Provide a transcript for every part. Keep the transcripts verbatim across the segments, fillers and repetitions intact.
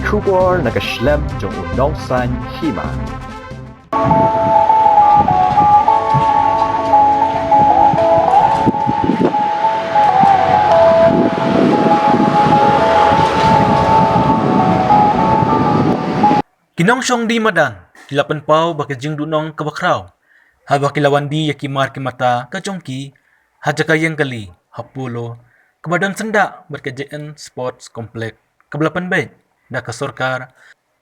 Khubor na ka shlem jong u nongsan hima. Ki nongshong die madan ki la pynpaw ba ka jingduhnong kaba khraw haba ki la wan die ïa ki mar ki mata ka jong ki ha jaka ïeng kali ha Polo kaba don syndah bad ka J N Sports Complex kaba la pynbeit da ka sorkar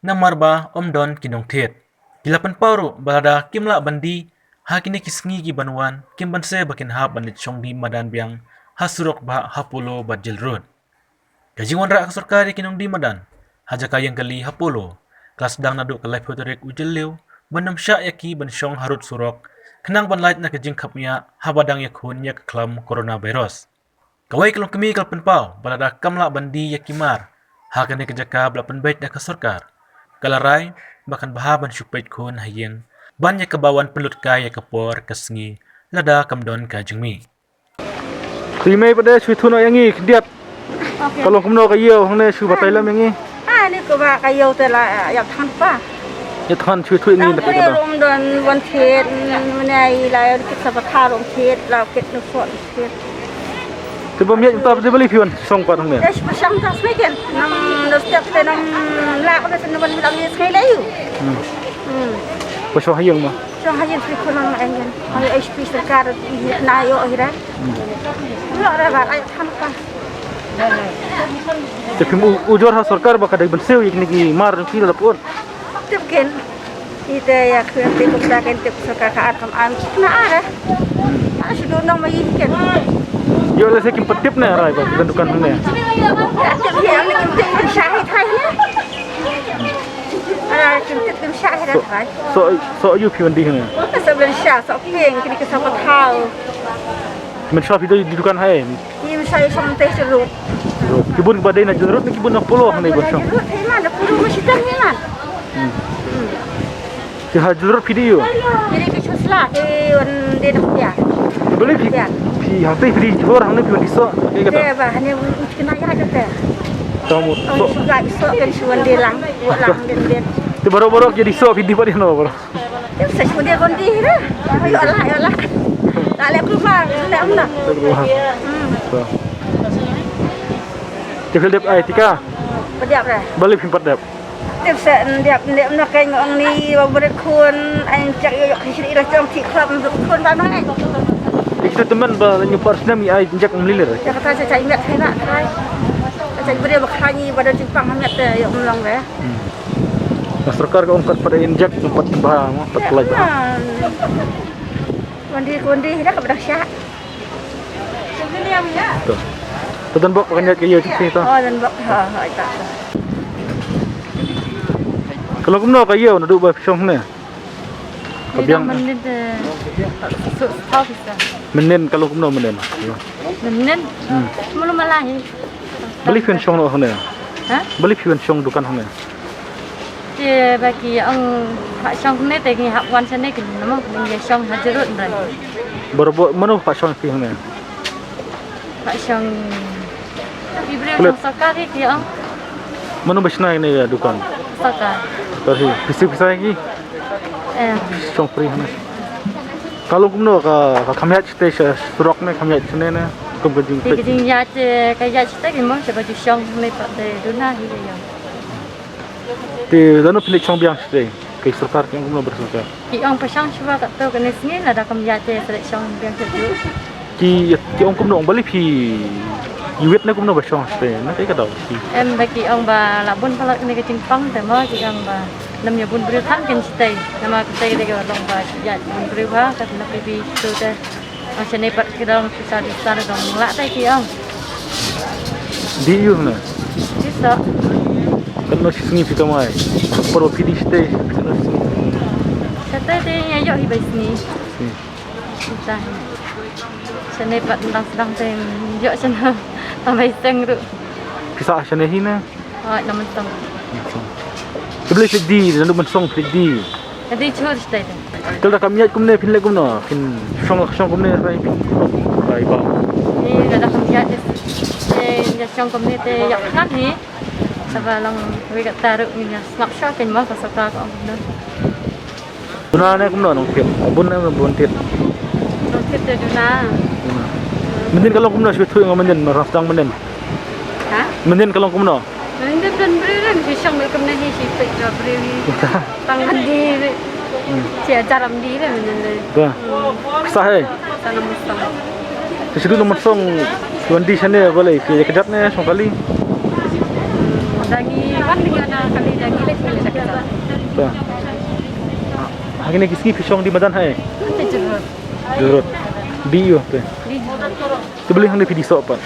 namar ba ym don ki nongthied. Ki la pynpaw ruh ba lada kim lah ban die ha kine ki sngi ki ban wan, kim banse ba kin hap ban leit shong die madan biang ha surok ba ha Polo bad Jail Road. Ka jingwanrah ka sorkar ïa ki nongdie madan ha jaka ïeng kali ha Polo ka la sdang naduh ka laiphew tarik u Jylliew ban ym shah ïa ki ban shong harud surok khnang ban lait na ka jingkhapngiah haba dang ïakhun ïa ka khlam coronavirus. Kawei ka longkmie ka la pynpaw ba lada kam lah ban die ïa ki mar ha kane ka jaka ba la pynbeit da ka sorkar, ka la rai ba kan bha ban shu peit khun ha ïing ban ïa kaba wan pynlut kai ïa ka por ka sngi lada kam don ka jingmih. Te mei pat de shu ïathuh noh ïa ngi khyndiat. Ka long kumno ka ïew hangne, shu batai lem ïa ngi. Ah, ni kumba ka ïew te la ïa than pa. Ïa than shu ïathuh ïa ngi da ka ïew. Rum don wan thied, mane ai la ïa kit sa patha rum thied, la kit nu fot thied. Te ba miet ta de bali phi wan shong pat hangne. Ïa shu shong ta sne ken. Nam do step te nam la ko te nam wan lang ni sne le yu. Hmm. Hmm. Ba shong ha ïing ma. Shong ha ïing sne ko nam ai ken. Ai H P sorkar na ïoh hi ra. Lo re ba ai tham ka. Te phim u-, ujor ha sorkar ba ka dei ban siew ïa kine ki mar phi la pun. Tip ken. Ite ïa khun te kumta ken tip sorkar ka ar kam an na ar. Ar shu do nong ma ïing ken. Ïoh lehse kim pat tip ne rai ba ka dukan hangne. Tip ïa ne kim tip shahid hai ne. Ara kim tip kim shah hi da khai. So, so ïu phi wan die hangne. Sa blen shah, so ping kini ki sa pathaw. Mynshuwa phi die dukan hai. Ki mynshuwa ïa shong te Jail Road. Ki bun ba dei na Jail Road ne ki bun na Polo hangne ban shong. Jail Road hi man, na Polo ma shitan hi man. Ki ha Jail Road phi die ïu. Ki die ki shu sla ki wan die na pia. Bali phi. Phi ha te phi die jor hangne phi wan die so. Ki kata. Te ba hangne kena ïa kata. Tamu. Tamu so. Shu ga so kan shu wan die lang, wan lang den den. Te baroh baroh ki die so phi die pat die no baroh. Ïa sa shu die kon die re. Ïoh lah, ïoh lah. La leh keluar, leh mana. Hmm. Te phi dep ai tika. Padiap re. Bali phi pat dep. Tip sa ndiap ndiap na keng ong ni ba bret khun ai jak ïoh ïoh ki shri la jong ki khlap khun ba nang ai. Itu teman ba la nyu par snem i ai jak mlilir. Ya kata sa chai met hai na kai. Sa chai bret ba khani ba da jingpang met ïoh mlong re. Hmm. Na sorkar ka ong kat pat injek, kat ba, kat pelajar. Kondi kondi dah ka dah syak. Tu. Tu dan bok pakai nyat ke ïa tu. Oh, dan bok. Ha ha ita. Ka long kumno ka ïew naduh ba phi shong ne. Ka biang. Mynnin ka long kumno mynnin. Mynnin. Hmm. Mulu malahi. Bali phi wan shong noh hangne. Ha? Bali phi wan shong dukan hangne. Te ba ki ong hap shong hangne te ki hap wan shane ki namo ngi shong ha Jail Road ran. Baroh baroh mano hap shong phi hangne. Hap shong. Ki briew shong sorkar ki ong. Mano ba shna ïa ne dukan. Sorkar. Sorkar hi. Pisa pisa ki. Eh. Shong free hangne. Ka long kumno ka, ka kham ïaid shatei sha surok ne kham ïaid shane ne kum ka jingpeit. Ka jingïaid, eh, ka ïaid shatei ki mo sha ba ju shong ne pat te duna hi ka ïong. Te lano phi leit shong biang shatei ka sorkar ki ong kumno ba sorkar. Ki ong pa shong shuwa kato kane sngi lada kam ïaid te sa leit shong biang shatei. Ki, ki ong kumno ong bali phi ïwit ne kumno ba shong shatei na kai ka daw. Em ba ki ong ba la bun palat kane ka jingpang te mo ki ong ba. Nam ïa bun briew than kin shatei. Namar katei ka dei ka long ba ïa bun briew ha ka na pi pi tu te. Ong shane pat ki dong shisha shisha dong la te ki ong. Dei ïu na. Shisha. Katno shi sngi phi kamai. Por ba phi dei shatei katno shi sngi. Shatei te ïa ïoh hi bai sngi. Sngi. Shisha. Shane pat dang sdang te ïoh shane. Tam bai seng ruh. Phi sah shane hi na. Hooid, na mynsong. Te balei phi dei, naduh mynsong phi dei. Ka dei chur shatei te. Te lada kam ïaid kumne phin leh kumno, phin shong la shong kumne rai phin rai ba. Ni lada kam ïaid te, te ïa shong kumne te ïa khnat ni. Ba long wei kata ruh ngi ïa sngap shuwa kein ba ka sorkar ka ong kumno. Duna ne kumno Nongthied? Bun ne bun thied? Nongthied te duna. Mynnin ka long kumno, shu thuh nga mynnin, ma rang sdang mynnin. Ha? Mynnin ka long kumno? Mynnin te don briew ren, shu shong beit kumne hi, shu peit jua briew hi. Tang handi. Shu ajar am di re mynnin te. Ba. Sa he. Sa na mustang. Te shu na mustang, wan die shane balei, ki kjat ne shong kali? Da ngi wan ngi na kali, da ngi leit ngi leit da kjat. Ba. Ha kine ki sngi phi shong die madan haei? Te jurut. Jurut. Die ïa phi? Die jurut. Te balei hangne phi die soh pat?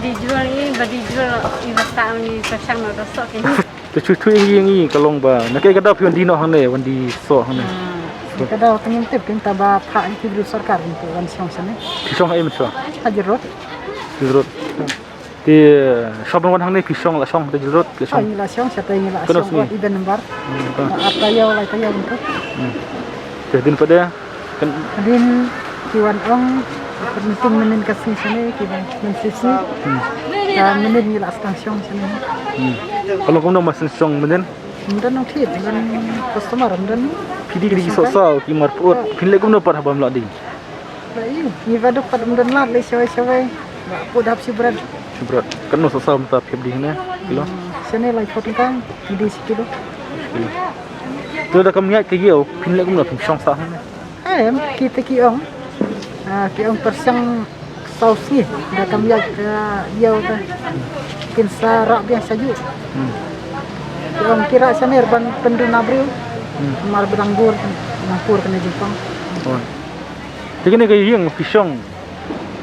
Die jurut i ba die jurut i ba ta ngi ka shang na da soh kein. Te shu thuh ïa ngi, ïa ngi ka long ba na kaei ka daw phi wan die noh hangne, wan die soh hangne? Hmm. Ka daw te ngim tip kein, tang ba phah ïa ki briew sorkar kein te wan shong shane. Phi shong haei mynshuwa? Ha jurut. Jurut. Te shong ban wan hangne phi shong la shong te jurut la shong. Ngi la shong, shatai ngi la shong. Kano sngi? Wat i ben nambar. Hmm, ba. Ar taïew lai taïew mynta. Hmm. Te hadien pat de kan hadien ki wan ong, mynta mynnin ka sngi shane ki ban mynshisngi. Hmm. Ka mynnin ngi la sdang shong shane. Hmm. Ka long kumno ma sdang shong mynnin? Ym don nongthied, ym don customer, ym don. Phi die ki die ki soh saw, ki marput. Phin leh kumno pat haba ym lah die? Ba ïu, ngi ba duk pat ym don lad lei shawei shawei. Ba put hap shi bret. Shi bret. Katno soh saw mynta phi hap die hangne? Kilo? Hmm, shane laiphew tyngka, ngi die shi kilo. Kilo. Te da kam ïaid ka ïew, phin leh kumno, phin shong sah hangne? Em, kita ki ong. Ah, ki ong pyrshang saw sngi, da kam ïaid ka ïew te. Kin sa rah biang shajuh. Hmm. Ki ong ki rah shane ban pynduna briew. Hmm. Mar ba dang bun, dang pur kane jingpang. Oh. Te kane ka ïing phi shong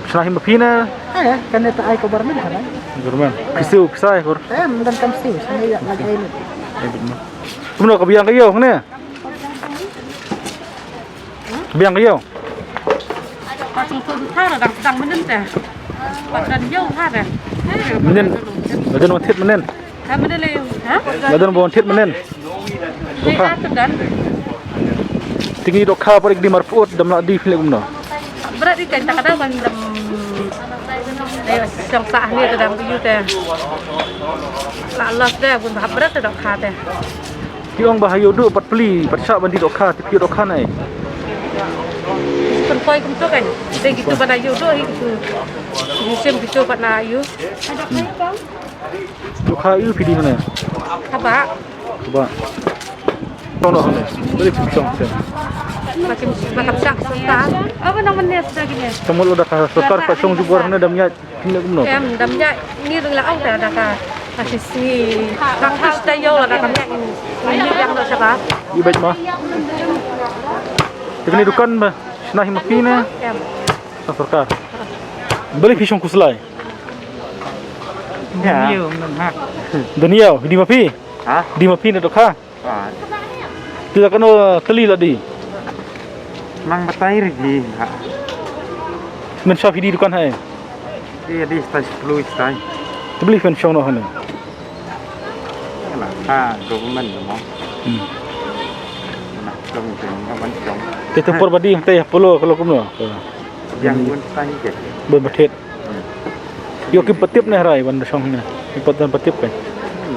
shna hi ma phi ne? Eh, kane te ai ka government ka lai. Government. Phi siew phi sai kur? Eh, ym don kam siew, shane ïa lait ai lut. Kumno ka biang ka ïew hangne? Biang ka ïew. Ka sngewthuh thar dang sdang mynnin te. Ka don ïew thar. Mynnin. Ka don wan thied mynnin. Ha, mynnin lei ïew. Ha? Ka don wan thied mynnin. Lei thar ka don. Te ngi dohkha pat ki die marput, dam lah die phin leh kumno? Bret ri kan ta ka daw ban dam. Lei shong sah ni ka dang ïew te. La los de bun ba hap bret te dohkha te. Ki ong ba ha ïoh duh pat pli, pat shah ban die dohkha, te phi ïoh dohkha nai. Pynpoi kumto kan. Te kitu ban ha ïoh duh hi kitu. Ki sim kitu pat na ïoh. Dohkha ïoh phi die hangne? Haba. Haba. Tong noh hangne. Beli phi shong seh. Makin makin shah sengka. Apa nama ni sudah gini? Tang mut lo da ka sorkar pat shong jubor hangne dam ïaid. Phin leh kumno? Em, dam ïaid ngi ruh la ong te da ka, ka shi sngi. Ka shi taïew la da kam ïaid ngi. Ngi biang da shaba. Ïa beit ma. Te kane dukan ba shna hi ma phi ne? Em. Sa sorkar. Balei phi shong khuslai? Ïa. Daniel, die ma phi? Ha? Die ma phi ne dohkha? Ah. Te da kano tylli la die? Nang batai ri die ha. Mynshuwa phi die dukan haei? Ïa die stai sepluh stai. Te balei phin shong noh hangne? Ïa la ha government mo. Hmm. Na shong te na ban shong. Te tu por ba die te ha Polo ka long kumno? Biang bun stai ke. Bun ba thied. Ïoh ki patip ne hrai ban da shong ne. Ki patip, patip kan.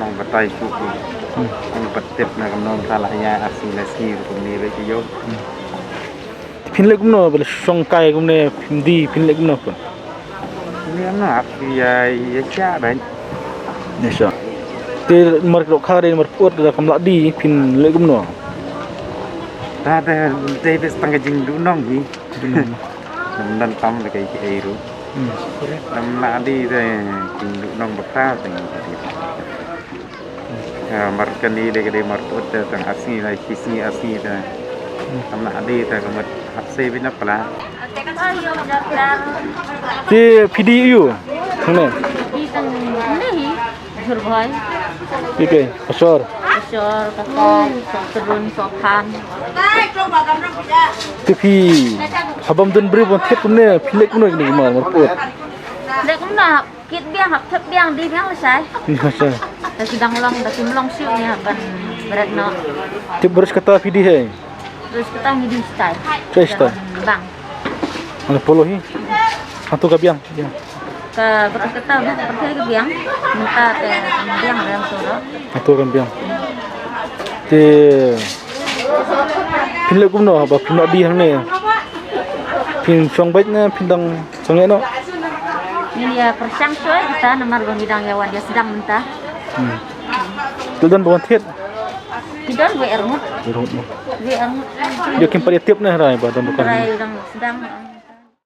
Nang batai shu ki. Hmm. Nang patip na kam nong ta la ïa asi la si rukum ni re ki ïoh. Hmm. Phin leh kumno ba la shong kai kumne phin die phin leh kumno pun. Ni na asi ïa ïa cha ban. Ne sha. Te mar dohkha re marput da kam lah die phin leh kumno. Ta da te bes tang ka jingduhnong hi. Duhnong. Ym don kam da kai ki ei ruh. Hmm. Ym lah die te jingduhnong bakra te ngi ka die. Ah, mar kane de ka dei marput te tang ar sngi la shi sngi ar sngi te. Hmm. Ym lah die te ka mut hap sei beit na pla. Te phi die ïa u? Hangne. Phi tang ne hi. Jhur bhoi. Phi kei, ka shor. Ka shor, ka kai, sok trun, sok phan. Te phi, haba ym don briew ban thied kumne, phi leh kumno kine ki mar, marput? Leh kumno, kit biang, hap thied biang, die biang lashai. Lashai. Da ki dang long, da kim long shuh ngi hap ban bret noh. Te baroh shi katta phi die haei? Baroh shi katta ngi die shatai. Shatai, shatai. Bang. Hana Polo hi. Hangto ka biang, biang. Ka bad kata ba ka pyrthei ka biang mynta te biang rem soro. Ato rem biang. Te phin leh kumno ba phin noh di hangne? Phin shong beit ne phin dang shong ïa noh? Ngin ïa pyrshang shoi kita namar ba ngi dang ïa wan ïa sdang mynta. Hmm. Te don ba wan thied? Ki don wei arngut. Wei arngut mo. Wei arngut. Ïa kim pat ïa tip ne rai ba don ba kan. Rai dang sdang.